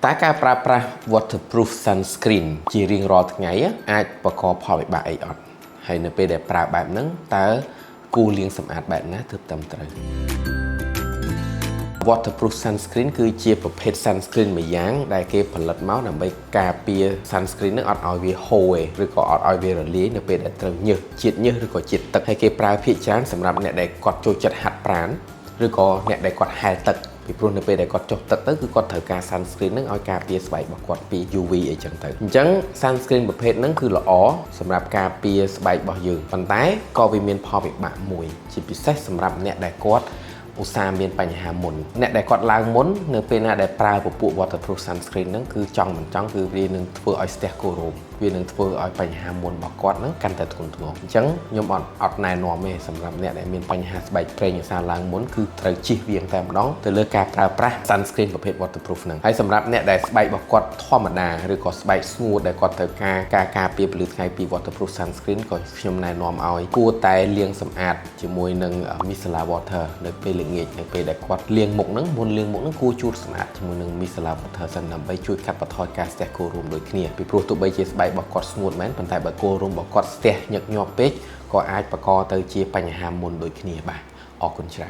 តើការប្រើប្រាស់ waterproof sunscreen ជារៀងរាល់ថ្ងៃអាចបង្កផលវិបាកអីអត់ហើយនៅពេលដែលប្រើបែបហ្នឹងតើគួរលាងសម្អាតបែបណាទើបត្រឹមត្រូវ Waterproof sunscreen គឺជាប្រភេទ sunscreen មួយយ៉ាងដែលគេផលិតមកដើម្បីការពារ sunscreen ហ្នឹងអត់ឲ្យវាហូរទេឬក៏អត់ឲ្យវារលាយនៅពេលដែលត្រូវញើសជាតិញើសឬក៏ជាតិទឹកហើយគេប្រើភាគច្រើនសម្រាប់អ្នកដែលគាត់ចូលចិត្តហាត់ប្រាណឬក៏អ្នកដែលគាត់ហែលទឹកពីព្រោះនៅពេលដែលគាត់ចុះទឹកទៅគឺគាត់ត្រូវការ sunscreen ហ្នឹងឲ្យការពារស្បែករបស់គាត់ពី UV អីចឹងទៅអញ្ចឹង sunscreen ប្រភេទហ្នឹងគឺល្អសម្រាប់ការពារស្បែករបស់យើងប៉ុន្តែក៏វាមានផលវិបាកមួយជាពិសេសសម្រាប់អ្នកដែលគាត់ឧស្សាហ៍មានបញ្ហាមុនអ្នកដែលគាត់ឡើងមុននៅពេលណាដែលប្រើពពួក waterproof sunscreen ហ្នឹងគឺចង់មិនចង់គឺវានឹងធ្វើឲ្យស្ទះគោរោមវានឹងធ្វើឲ្យបញ្ហាមុនរបស់គាត់ហ្នឹងកាន់តែធ្ងន់ធ្ងរអញ្ចឹងខ្ញុំអត់អត់ណែនាំទេសម្រាប់អ្នកដែលមានបញ្ហាស្បែកប្រេងឧស្សាហ៍ឡើងមុនគឺត្រូវជៀសវាងតែម្ដងទៅលើការប្រើប្រាស់ sunscreen ប្រភេទ waterproof ហ្នឹងហើយសម្រាប់អ្នកដែលស្បែករបស់គាត់ធម្មតាឬក៏ស្បែកស្ងួតដែលគាត់ត្រូវការការការពារពន្លឺថ្ងៃពី waterproof sunscreen ក៏ខ្ញុំណែនាំឲ្យគួរតែលាងសម្អាតជាមួយនឹង micellar water នៅពេលល្ងាចនៅពេលដែលគាត់លាងមុខហ្នឹងមុនលាងមុខហ្នឹងគួរជូតសម្អាតជាមួយនឹង micellar water សិនដើម្បីជួយកាត់បន្ថយការស្ទះគោរោមដូចគ្នាពីព្រោះទោះបីជាស្បែករបស់គាត់ស្ងួតមែនប៉ុន្តែបើគោរោមរបស់គាត់ស្ទះញឹកញាប់ពេកក៏អាចបង្កទៅជាបញ្ហាមុនដូចគ្នាបាទអរគុណច្រើន។